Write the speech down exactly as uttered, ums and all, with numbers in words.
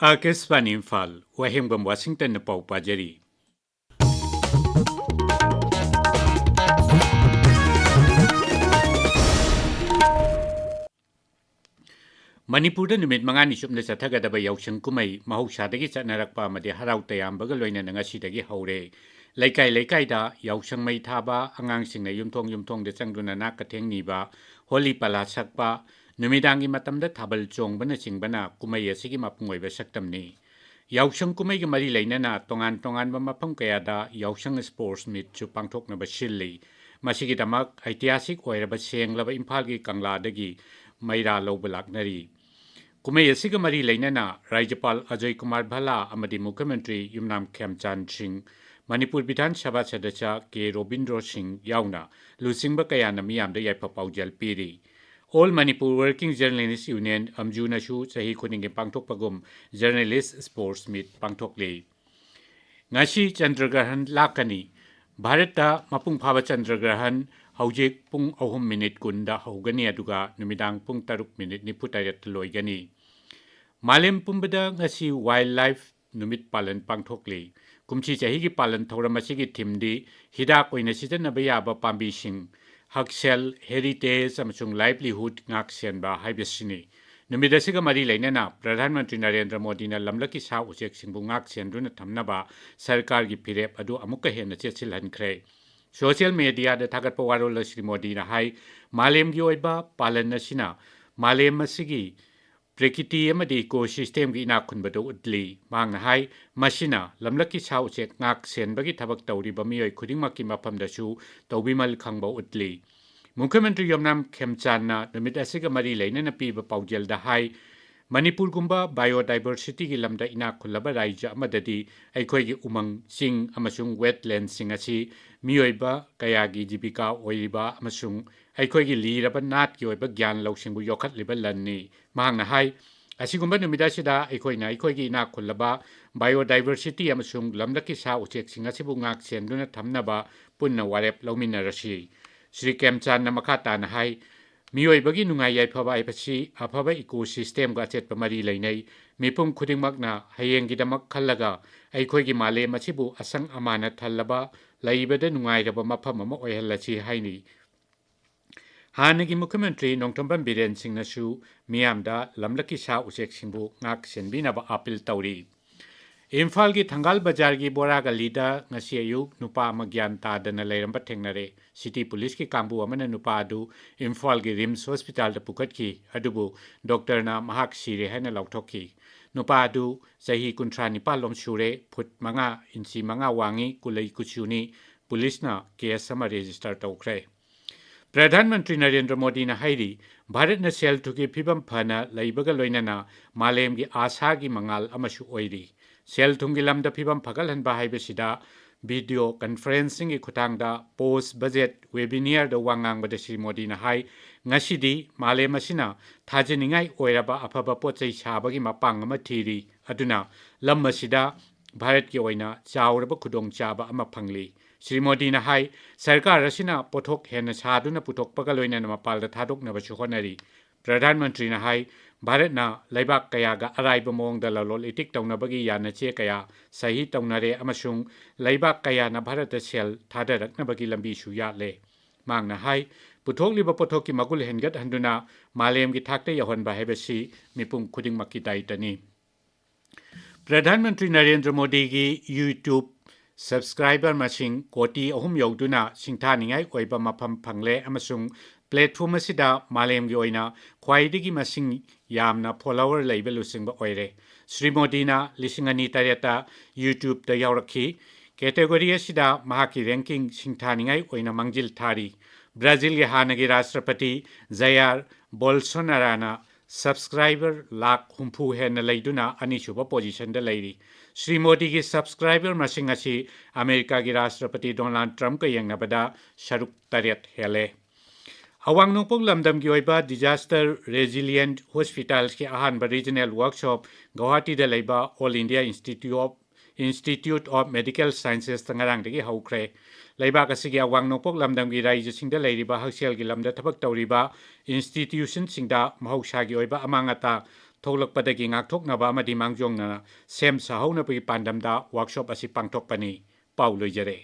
ꯑꯥꯀꯥꯁꯕꯥꯅꯤ ꯏꯝꯐꯥꯜ, ꯋꯥꯍꯦꯡꯕꯝ ꯋꯥꯁꯤꯡꯇꯟꯅ ꯄꯥꯎ ꯄꯥꯖꯔꯤ꯫ ꯃꯅꯤꯄꯨꯔꯗ ꯅꯨꯃꯤꯠ ꯃꯉꯥꯅꯤ ꯆꯨꯞꯅ ꯆꯠꯊꯒꯗꯕ ꯌꯥꯎꯁꯪ ꯀꯨꯝꯍꯩ ꯃꯍꯧꯁꯥꯗꯒꯤ ꯆꯠꯅꯔꯛꯄ ꯑꯃꯗꯤ ꯍꯔꯥꯎ ꯇꯌꯥꯝꯕꯒ ꯂꯣꯏꯅꯅ ꯉꯁꯤꯗꯒꯤ ꯍꯧꯔꯦ꯫ ꯂꯩꯀꯥꯏ ꯂꯩꯀꯥꯏꯗ ꯌꯥꯎꯁꯪ ꯃꯩ ꯊꯥꯕ, ꯑꯉꯥꯡꯁꯤꯡꯅ ꯌꯨꯝꯊꯣꯡ ꯌꯨꯝꯊꯣꯡꯗ ꯆꯪꯗꯨꯅ ꯅꯥꯠ ꯀꯩꯊꯦꯡ ꯅꯤꯕ, ꯍꯣꯂꯤ ꯄꯂꯥ ꯁꯛꯄ, ꯅꯨꯃꯤꯗꯥꯡꯒꯤ ꯃꯇꯝꯗ ꯊꯥꯕꯜ ꯆꯣꯡꯕꯅꯆꯤꯡꯕꯅ ꯀꯨꯝꯍꯩ ꯑꯁꯤꯒꯤ ꯃꯄꯨꯡ ꯑꯣꯏꯕ ꯁꯛꯇꯝꯅꯤ꯫ ꯌꯥꯎꯁꯪ ꯀꯨꯝꯍꯩꯒ ꯃꯔꯤ ꯂꯩꯅꯅ ꯇꯣꯉꯥꯟ ꯇꯣꯉꯥꯟꯕ ꯃꯐꯝ ꯀꯌꯥꯗ ꯌꯥꯎꯁꯪ ꯁ꯭ꯄꯣꯔꯠꯁ ꯃꯤꯠꯁꯨ ꯄꯥꯡꯊꯣꯛꯅꯕ ꯁꯤꯜꯂꯤ꯫ ꯃꯁꯤꯒꯤꯗꯃꯛ ꯑꯩꯇꯤꯍꯥꯁꯤꯛ ꯑꯣꯏꯔꯕ ꯁꯦꯡꯂꯕ ꯏꯝꯐꯥꯜꯒꯤ ꯀꯪꯂꯥꯗꯒꯤ ꯃꯩꯔꯥ ꯂꯧꯕ ꯂꯥꯛꯅꯔꯤ꯫ ꯀꯨꯝꯍꯩ ꯑꯁꯤꯒ ꯃꯔꯤ ꯂꯩꯅꯅ ꯔꯥꯖ꯭ꯌꯄꯥꯜ ꯑꯖꯣꯏ ꯀꯨꯃꯥꯔ ꯚꯜꯂꯥ ꯑꯃꯗꯤ ꯃꯨꯈ꯭ꯌ ꯃꯟꯇ꯭ꯔꯤ ꯌꯨꯝꯅꯥꯝ ꯈꯦꯝꯆꯥꯟ ꯁꯤꯡ, ꯃꯅꯤꯄꯨꯔ ꯕꯤꯙꯥꯟ ꯁꯚꯥ ꯁꯗꯁ꯭ꯌ ꯀꯦ ꯔꯣꯕꯤꯟꯗ꯭ꯔꯣ ꯁꯤꯡ ꯌꯥꯎꯅ ꯂꯨꯆꯤꯡꯕ ꯀꯌꯥꯅ ꯃꯤꯌꯥꯝꯗ ꯌꯥꯏꯐ ꯄꯥꯎꯖꯦꯜ ꯄꯤꯔꯤ꯫ All Manipur Working Journalist Union, ꯑꯝꯖꯨꯅꯁꯨ ꯆꯍꯤ ꯈꯨꯗꯤꯡꯒꯤ ꯄꯥꯡꯊꯣꯛꯄꯒꯨꯝ ꯖꯔꯅꯦꯂꯤꯁ ꯁ꯭ꯄꯣꯔꯠꯁ ꯃꯤꯠ ꯄꯥꯡꯊꯣꯛꯂꯤ꯫ ꯉꯁꯤ ꯆꯟꯗ꯭ꯔꯒ꯭ꯔꯍꯟ ꯂꯥꯛꯀꯅꯤ꯫ ꯚꯥꯔꯠꯇ ꯃꯄꯨꯡ ꯐꯥꯕ ꯆꯟꯗ꯭ꯔꯒ꯭ꯔꯍꯟ ꯍꯧꯖꯤꯛ ꯄꯨꯡ ꯑꯍꯨꯝ ꯃꯤꯅꯤꯠ ꯀꯨꯟꯗ ꯍꯧꯒꯅꯤ, ꯑꯗꯨꯒ ꯅꯨꯃꯤꯗꯥꯡ ꯄꯨꯡ ꯇꯔꯨꯛ ꯃꯤꯅꯤꯠ ꯅꯤꯐꯨ ꯇꯔꯦꯠꯇ ꯂꯣꯏꯒꯅꯤ꯫ ꯃꯥꯂꯦꯝ ꯄꯨꯝꯕꯗ ꯉꯁꯤ ꯋꯥꯏꯜꯗ ꯂꯥꯏꯐ ꯅꯨꯃꯤꯠ ꯄꯥꯂꯟ ꯄꯥꯡꯊꯣꯛꯂꯤ꯫ ꯀꯨꯝꯁꯤ ꯆꯍꯤꯒꯤ ꯄꯥꯂꯟ ꯊꯧꯔꯝ ꯑꯁꯤꯒꯤ ꯊꯤꯝꯗꯤ ꯍꯤꯗꯥꯛ ꯑꯣꯏꯅ ꯁꯤꯖꯤꯟꯅꯕ ꯌꯥꯕ ꯄꯥꯝꯕꯤꯁꯤꯡ, ꯍꯛꯁꯦꯜ, ꯍꯦꯔꯤꯇꯦꯖ ꯑꯃꯁꯨꯡ ꯂꯥꯏꯚꯂꯤꯍꯨꯗ ꯉꯥꯛ ꯁꯦꯟꯕ ꯍꯥꯏꯕꯁꯤꯅꯤ꯫ ꯅꯨꯃꯤꯠ ꯑꯁꯤꯒ ꯃꯔꯤ ꯂꯩꯅꯅ ꯄ꯭ꯔꯙꯥꯟ ꯃꯟꯇ꯭ꯔꯤ ꯅꯔꯦꯟꯗ꯭ꯔ ꯃꯣꯗꯤꯅ ꯂꯝꯂꯛꯀꯤ ꯁꯥ ꯎꯆꯦꯛꯁꯤꯡꯕꯨ ꯉꯥꯛ ꯁꯦꯟꯗꯨꯅ ꯊꯝꯅꯕ ꯁꯔꯀꯥꯔꯒꯤ ꯐꯤꯔꯦꯞ ꯑꯗꯨ ꯑꯃꯨꯛꯀ ꯍꯦꯟꯅ ꯆꯦꯠꯁꯤꯜꯍꯟꯈ꯭ꯔꯦ꯫ ꯁꯣꯁꯤꯌꯦꯜ ꯃꯦꯗꯤꯌꯥꯗ ꯊꯥꯒꯠꯄ ꯋꯥꯔꯣꯜꯗ ꯁ꯭ꯔꯤ ꯃꯣꯗꯤꯅ ꯍꯥꯏ, ꯃꯥꯂꯦꯝꯒꯤ ꯑꯣꯏꯕ ꯄꯥꯂꯟ ꯑꯁꯤꯅ ꯃꯥꯂꯦꯝ ꯑꯁꯤꯒꯤ ꯄ꯭ꯔꯀꯤꯇꯤ ꯑꯃꯗꯤ ꯏꯀꯣ ꯁꯤꯁꯇꯦꯝꯒꯤ ꯏꯅꯥꯛ ꯈꯨꯟꯕꯗꯨ ꯎꯠꯂꯤ꯫ ꯃꯍꯥꯛꯅ ꯍꯥꯏ, ꯃꯁꯤꯅ ꯂꯝꯂꯛꯀꯤ ꯁꯥ ꯎꯆꯦꯛ ꯉꯥꯛ ꯁꯦꯟꯕꯒꯤ ꯊꯕꯛ ꯇꯧꯔꯤꯕ ꯃꯤꯑꯣꯏ ꯈꯨꯗꯤꯡꯃꯛꯀꯤ ꯃꯐꯝꯗꯁꯨ ꯇꯧꯕꯤꯃꯜ ꯈꯪꯕ ꯎꯠꯂꯤ꯫ ꯃꯨꯈ꯭ꯌ ꯃꯟꯇ꯭ꯔꯤ ꯌꯣꯝꯅꯥꯝ ꯈꯦꯝꯆꯥꯟꯅ ꯅꯨꯃꯤꯠ ꯑꯁꯤꯒ ꯃꯔꯤ ꯂꯩꯅꯅ ꯄꯤꯕ ꯄꯥꯎꯖꯦꯜꯗ ꯍꯥꯏ, ꯃꯅꯤꯄꯨꯔꯒꯨꯝꯕ ꯕꯥꯏꯑꯣꯗꯥꯏꯕꯔꯁꯤꯇꯤꯒꯤ ꯂꯝꯗ ꯏꯅꯥꯛ ꯈꯨꯜꯂꯕ ꯔꯥꯏꯖ꯭ꯌ ꯑꯃꯗꯗꯤ ꯑꯩꯈꯣꯏꯒꯤ ꯎꯃꯪ, ꯆꯤꯡ ꯑꯃꯁꯨꯡ ꯋꯦꯠꯂꯦꯟꯁꯤꯡ ꯑꯁꯤ ꯃꯤꯑꯣꯏꯕ ꯀꯌꯥꯒꯤ ꯖꯤꯕꯤꯀꯥ ꯑꯣꯏꯔꯤꯕ ꯑꯃꯁꯨꯡ ꯑꯩꯈꯣꯏꯒꯤ ꯂꯤꯔꯕ ꯅꯥꯠꯀꯤ ꯑꯣꯏꯕ ꯒ꯭ꯌꯥꯟ ꯂꯧꯁꯤꯡꯕꯨ ꯌꯣꯛꯈꯠꯂꯤꯕ ꯂꯟꯅꯤ꯫ ꯃꯍꯥꯛꯅ ꯍꯥꯏ, ꯑꯁꯤꯒꯨꯝꯕ ꯅꯨꯃꯤꯠ ꯑꯁꯤꯗ ꯑꯩꯈꯣꯏꯅ ꯑꯩꯈꯣꯏꯒꯤ ꯏꯅꯥꯛ ꯈꯨꯜꯂꯕ ꯕꯥꯏꯑꯣꯗꯥꯏꯕꯔꯁꯤꯇꯤ ꯑꯃꯁꯨꯡ ꯂꯝꯂꯛꯀꯤ ꯁꯥ ꯎꯆꯦꯛꯁꯤꯡ ꯑꯁꯤꯕꯨ ꯉꯥꯛ ꯁꯦꯟꯗꯨꯅ ꯊꯝꯅꯕ ꯄꯨꯟꯅ ꯋꯥꯔꯦꯞ ꯂꯧꯃꯤꯟꯅꯔꯁꯤ꯫ ꯁ꯭ꯔꯤ ꯈꯦꯝꯆꯥꯟꯅ ꯃꯈꯥ ꯇꯥꯅ ꯍꯥꯏ, ꯃꯤꯑꯣꯏꯕꯒꯤ ꯅꯨꯡꯉꯥꯏ ꯌꯥꯏꯐꯕ ꯍꯥꯏꯕꯁꯤ ꯑꯐꯕ ꯏꯀꯣ ꯁꯤꯁꯇꯦꯝꯒ ꯑꯆꯦꯠꯄ ꯃꯔꯤ ꯂꯩꯅꯩ꯫ ꯃꯤꯄꯨꯝ ꯈꯨꯗꯤꯡꯃꯛꯅ ꯍꯌꯦꯡꯒꯤꯗꯃꯛ ꯈꯜꯂꯒ ꯑꯩꯈꯣꯏꯒꯤ ꯃꯥꯂꯦꯝ ꯑꯁꯤꯕꯨ ꯑꯁꯪ ꯑꯃꯥꯟꯅ ꯊꯜꯂꯕ, ꯂꯩꯕꯗ ꯅꯨꯡꯉꯥꯏꯔꯕ ꯃꯐꯝ ꯑꯃ ꯑꯣꯏꯍꯜꯂꯁꯤ ꯍꯥꯏꯔꯤ꯫ ꯍꯥꯟꯅꯒꯤ ꯃꯨꯈ꯭ꯌ ꯃꯟꯇ꯭ꯔꯤ ꯅꯣꯡꯊꯣꯝꯕꯝ ꯕꯤꯔꯦꯟ ꯁꯤꯡꯅꯁꯨ ꯃꯤꯌꯥꯝꯗ ꯂꯝꯂꯛꯀꯤ ꯁꯥ ꯎꯆꯦꯛꯁꯤꯡꯕꯨ ꯉꯥꯛ ꯁꯦꯟꯕꯤꯅꯕ ꯑꯥꯄꯤꯜ ꯇꯧꯔꯤ꯫ ꯏꯝꯐꯥꯜꯒꯤ ꯊꯪꯒꯥꯜ ꯕꯖꯥꯔꯒꯤ ꯕꯣꯔꯥ ꯒꯂꯤꯗ ꯉꯁꯤ ꯑꯌꯨꯛ ꯅꯨꯄꯥ ꯑꯃ ꯒ꯭ꯌꯥꯟ ꯇꯥꯗꯅ ꯂꯩꯔꯝꯕ ꯊꯦꯡꯅꯔꯦ꯫ ꯁꯤꯇꯤ ꯄꯨꯂꯤꯁꯀꯤ ꯀꯥꯡꯕꯨ ꯑꯃꯅ ꯅꯨꯄꯥ ꯑꯗꯨ ꯏꯝꯐꯥꯜꯒꯤ ꯔꯤꯝꯁ ꯍꯣꯁꯄꯤꯇꯥꯜꯗ ꯄꯨꯈꯠꯈꯤ, ꯑꯗꯨꯕꯨ ꯗꯣꯛꯇꯔꯅ ꯃꯍꯥꯛ ꯁꯤꯔꯦ ꯍꯥꯏꯅ ꯂꯥꯎꯊꯣꯛꯈꯤ꯫ ꯅꯨꯄꯥ ꯑꯗꯨ ꯆꯍꯤ ꯀꯨꯟꯊ꯭ꯔꯥ ꯅꯤꯄꯥꯜ ꯂꯣꯝ ꯁꯨꯔꯦ, ꯐꯨꯠ ꯃꯉꯥ ꯏꯟꯆꯤ ꯃꯉꯥ ꯋꯥꯡꯉꯤ, ꯀꯨꯂꯩ ꯀꯨꯆꯨꯅꯤ꯫ ꯄꯨꯂꯤꯁꯅ ꯀꯦꯁ ꯑꯃ ꯔꯦꯖꯤꯁꯇꯔ ꯇꯧꯈ꯭ꯔꯦ꯫ ꯄ꯭ꯔꯙꯥꯟ ꯃꯟꯇ꯭ꯔꯤ ꯅꯔꯦꯟꯗ꯭ꯔ ꯃꯣꯗꯤꯅ ꯍꯥꯏꯔꯤ, ꯚꯥꯔꯠꯅ ꯁꯦꯜ ꯊꯨꯝꯒꯤ ꯐꯤꯕꯝ ꯐꯅ ꯂꯩꯕꯒ ꯂꯣꯏꯅꯅ ꯃꯥꯂꯦꯝꯒꯤ ꯑꯥꯁꯥꯒꯤ ꯃꯉꯥꯜ ꯑꯃꯁꯨ ꯑꯣꯏꯔꯤ꯫ ꯁꯦꯜ ꯊꯨꯝꯒꯤ ꯂꯝꯗ ꯐꯤꯕꯝ ꯐꯒꯠꯍꯟꯕ ꯍꯥꯏꯕꯁꯤꯗ ꯚꯤꯗꯤꯑꯣ ꯀꯟꯐꯔꯦꯟꯁꯤꯡꯒꯤ ꯈꯨꯠꯊꯥꯡꯗ ꯄꯣꯁ ꯕꯖꯦꯠ ꯋꯦꯕꯤꯅꯤꯌꯔꯗ ꯋꯥ ꯉꯥꯡꯕꯗ ꯁ꯭ꯔꯤ ꯃꯣꯗꯤꯅ ꯍꯥꯏ, ꯉꯁꯤꯗꯤ ꯃꯥꯂꯦꯝ ꯑꯁꯤꯅ ꯊꯥꯖꯅꯤꯡꯉꯥꯏ ꯑꯣꯏꯔꯕ ꯑꯐꯕ ꯄꯣꯠ ꯆꯩ ꯁꯥꯕꯒꯤ ꯃꯄꯥꯡ ꯑꯃ ꯊꯤꯔꯤ, ꯑꯗꯨꯅ ꯂꯝ ꯑꯁꯤꯗ ꯚꯥꯔꯠꯀꯤ ꯑꯣꯏꯅ ꯆꯥꯎꯔꯕ ꯈꯨꯗꯣꯡꯆꯥꯕ ꯑꯃ ꯐꯪꯂꯤ꯫ ꯁ꯭ꯔꯤ ꯃꯣꯗꯤꯅ ꯍꯥꯏ, ꯁꯔꯀꯥꯔ ꯑꯁꯤꯅ ꯄꯣꯠꯊꯣꯛ ꯍꯦꯟꯅ ꯁꯥꯗꯨꯅ ꯄꯨꯊꯣꯛꯄꯒ ꯂꯣꯏꯅꯅ ꯃꯄꯥꯜꯗ ꯊꯥꯗꯣꯛꯅꯕꯁꯨ ꯍꯣꯠꯅꯔꯤ꯫ ꯄ꯭ꯔꯙꯥꯟ ꯃꯟꯇ꯭ꯔꯤꯅ ꯍꯥꯏ, ꯚꯥꯔꯠꯅ ꯂꯩꯕꯥꯛ ꯀꯌꯥꯒ ꯑꯔꯥꯏꯕ ꯃꯑꯣꯡꯗ ꯂꯂꯣꯟ ꯏꯇꯤꯛ ꯇꯧꯅꯕꯒꯤ ꯌꯥꯅꯆꯦ ꯀꯌꯥ ꯁꯍꯤ ꯇꯧꯅꯔꯦ ꯑꯃꯁꯨꯡ ꯂꯩꯕꯥꯛ ꯀꯌꯥꯅ ꯚꯥꯔꯠꯇ ꯁꯦꯜ ꯊꯥꯗꯔꯛꯅꯕꯒꯤ ꯂꯝꯕꯤꯁꯨ ꯌꯥꯠꯂꯦ꯫ ꯃꯍꯥꯛꯅ ꯍꯥꯏ, ꯄꯨꯊꯣꯛꯂꯤꯕ ꯄꯣꯠꯊꯣꯛꯀꯤ ꯃꯒꯨꯟ ꯍꯦꯟꯒꯠꯍꯟꯗꯨꯅ ꯃꯥꯂꯦꯝꯒꯤ ꯊꯥꯛꯇ ꯌꯧꯍꯟꯕ ꯍꯥꯏꯕꯁꯤ ꯃꯤꯄꯨꯝ ꯈꯨꯗꯤꯡꯃꯛꯀꯤ ꯗꯥꯏꯇꯅꯤ꯫ ꯄ꯭ꯔꯙꯥꯟ ꯃꯟꯇ꯭ꯔꯤ ꯅꯔꯦꯟꯗ꯭ꯔ ꯃꯣꯗꯤꯒꯤ YouTube subscriber ꯃꯁꯤꯡ ꯀꯣꯇꯤ ꯑꯍꯨꯝ ꯌꯧꯗꯨꯅ ꯁꯤꯡꯊꯥꯅꯤꯡꯉꯥꯏ ꯑꯣꯏꯕ ꯃꯐꯝ ꯐꯪꯂꯦ ꯑꯃꯁꯨꯡ platform ꯑꯁꯤꯗ ꯃꯥꯂꯦꯝꯒꯤ ꯑꯣꯏꯅ ꯈ꯭ꯋꯥꯏꯗꯒꯤ ꯃꯁꯤꯡ ꯌꯥꯝꯅ follower ꯂꯩꯕ ꯂꯨꯆꯤꯡꯕ ꯑꯣꯏꯔꯦ꯫ ꯁ꯭ꯔꯤ ꯃꯣꯗꯤꯅ ꯂꯤꯁꯤꯡ ꯑꯅꯤ ꯇꯔꯦꯠꯇ YouTubeꯇ ꯌꯥꯎꯔꯛꯈꯤ꯫ Category ꯑꯁꯤꯗ ꯃꯍꯥꯛꯀꯤ ranking ꯁꯤꯡꯊꯥꯅꯤꯡꯉꯥꯏ ꯑꯣꯏꯅ ꯃꯥꯡꯖꯤꯜ ꯊꯥꯔꯤ꯫ ꯕ꯭ꯔꯥꯖꯤꯜꯒꯤ ꯍꯥꯟꯅꯒꯤ ꯔꯥꯁꯇ꯭ꯔꯄꯇꯤ ꯖꯌꯥꯔ ꯕꯣꯜꯁꯣꯅꯥꯔꯥꯅ subscriber ꯂꯥꯈ ꯍꯨꯝꯐꯨ ꯍꯦꯟꯅ ꯂꯩꯗꯨꯅ ꯑꯅꯤꯁꯨꯕ positionꯗ ꯂꯩꯔꯤ꯫ ꯁ꯭ꯔꯤ ꯃꯣꯗꯤꯒꯤ subscriber ꯃꯁꯤꯡ ꯑꯁꯤ ꯑꯃꯦꯔꯤꯀꯥꯒꯤ ꯔꯥꯁꯇ꯭ꯔꯄꯇꯤ ꯗꯣꯅꯥꯜꯗ ꯇ꯭ꯔꯝꯞꯀ ꯌꯦꯡꯅꯕꯗ ꯁꯔꯨꯛ ꯇꯔꯦꯠ ꯍꯦꯜꯂꯦ꯫ ꯑꯋꯥꯡ ꯅꯣꯡꯄꯣꯛ ꯂꯝꯗꯝꯒꯤ ꯑꯣꯏꯕ disaster resilient hospitalsꯀꯤ ꯑꯍꯥꯟꯕ regional workshop ꯒꯧꯍꯥꯇꯤꯗ ꯂꯩꯕ All India Institute of Institute of Medical Scienceꯇ ꯉꯔꯥꯡꯗꯒꯤ ꯍꯧꯈ꯭ꯔꯦ꯫ ꯂꯩꯕꯥꯛ ꯑꯁꯤꯒꯤ ꯑꯋꯥꯡ ꯅꯣꯡꯄꯣꯛ ꯂꯝꯗꯝꯒꯤ ꯔꯥꯏꯖ꯭ꯌꯁꯤꯡꯗ ꯂꯩꯔꯤꯕ ꯍꯛꯁꯦꯜꯒꯤ ꯂꯝꯗ ꯊꯕꯛ ꯇꯧꯔꯤꯕ institutionꯁꯤꯡꯗ ꯃꯍꯧꯁꯥꯒꯤ ꯑꯣꯏꯕ ꯑꯃꯥꯡ ꯑꯇꯥ ꯊꯣꯛꯂꯛꯄꯗꯒꯤ ꯉꯥꯛꯊꯣꯛꯅꯕ ꯑꯃꯗꯤ ꯃꯥꯡꯖꯧꯅꯅ ꯁꯦꯝ ꯁꯥꯍꯧꯅꯕꯒꯤ ꯄꯥꯟꯗꯝꯗ ꯋꯥꯔꯛꯁꯣꯞ ꯑꯁꯤ ꯄꯥꯡꯊꯣꯛꯄꯅꯤ꯫ ꯄꯥꯎ ꯂꯣꯏꯖꯔꯦ꯫